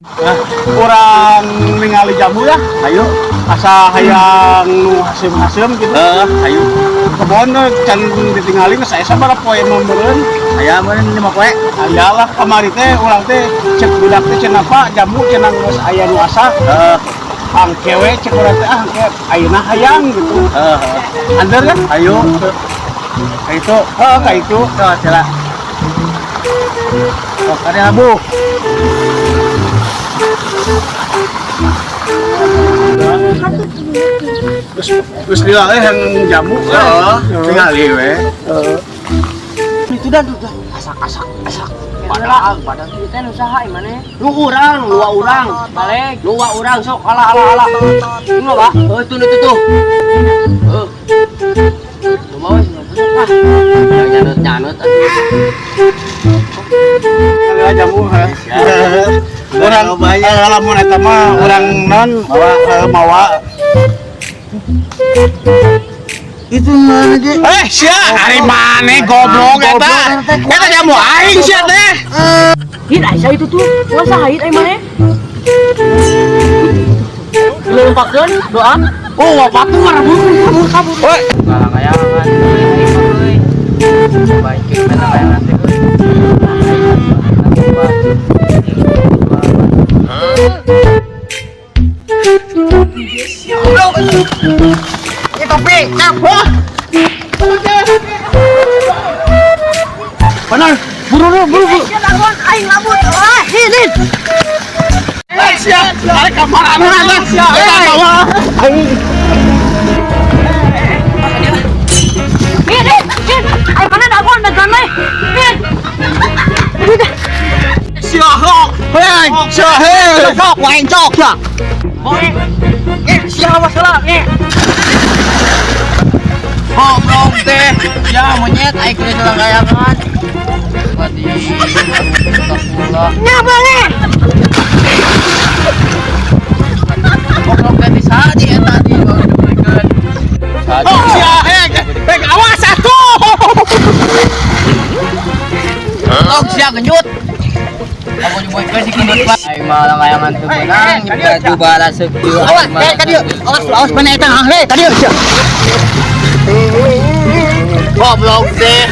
Urang ningali jamu ya. Ayo. Asa hayang nu haseum-haseum gitu. Heeh, ayo. Kebon can ditinggali geus aya sabaraha poe meureun. Aya meureun 5 poe. Ayalah kamari teh urang teh cek budak teh cenah, Pak, jamu cenah geus aya nu asa. Heeh. Angke we cek urang teh, ah, angke ayeuna hayang gitu. Heeh. Anteur kan? Ayo. Kayak itu. Heeh, ka itu. Tuh, sila. Oh, ada abu. Terus terus lila yang jamu. Heeh, tingali we. Itu dan tuh asak asak asak. Padahal padahal Kita usaha mana? lu urang, lu urang, Balik. lu urang sok ala ala ala. Ini apa? Oh, itu tuh. Oh. Lu mau sih ah. Yang nyanut nyanut atuh. Lila jamu ha. Urang bayar. Lamun eta mah urang non Mawa. Mawa. Itu mana ge? Eh, sia, ari maneh goblok eta. Eta jamu aing sia teh. Hit Aisyah itu tuh, masa hait ai mana? Lumpakeun doa. Oh, wapatu kabur kabur kabur. Woi, Kalangayangan euy. Baik kita teh euy. Itu pi, cap. Benar, buru buru buru. Buru. Aing labut. Ah, hit hit. Eh sia, ari kamarana eta sia. Eta mawa. Aing Hit hit hit. Ai mana dagon dagon we. Hit. Sia hok. Hei, sia hei. Cok, wae cok ya. Boy. Eh, siapa masalah? Eh. Goblok teh. Ya monyet aing kudu kayangan. Tadi astagfirullah. Nya balik. Goblok teh di saha di eta di baru dibelikeun. Oh, sia hei. Hei, awas atuh. Goblok sia genjut. Aku diboykeun si gendut Pak. Aing mah langayangan teu meunang nyebut balas kieu. Awas, eh ka dieu. Awas, awas mana eta hang, ka dieu. Goblok teh.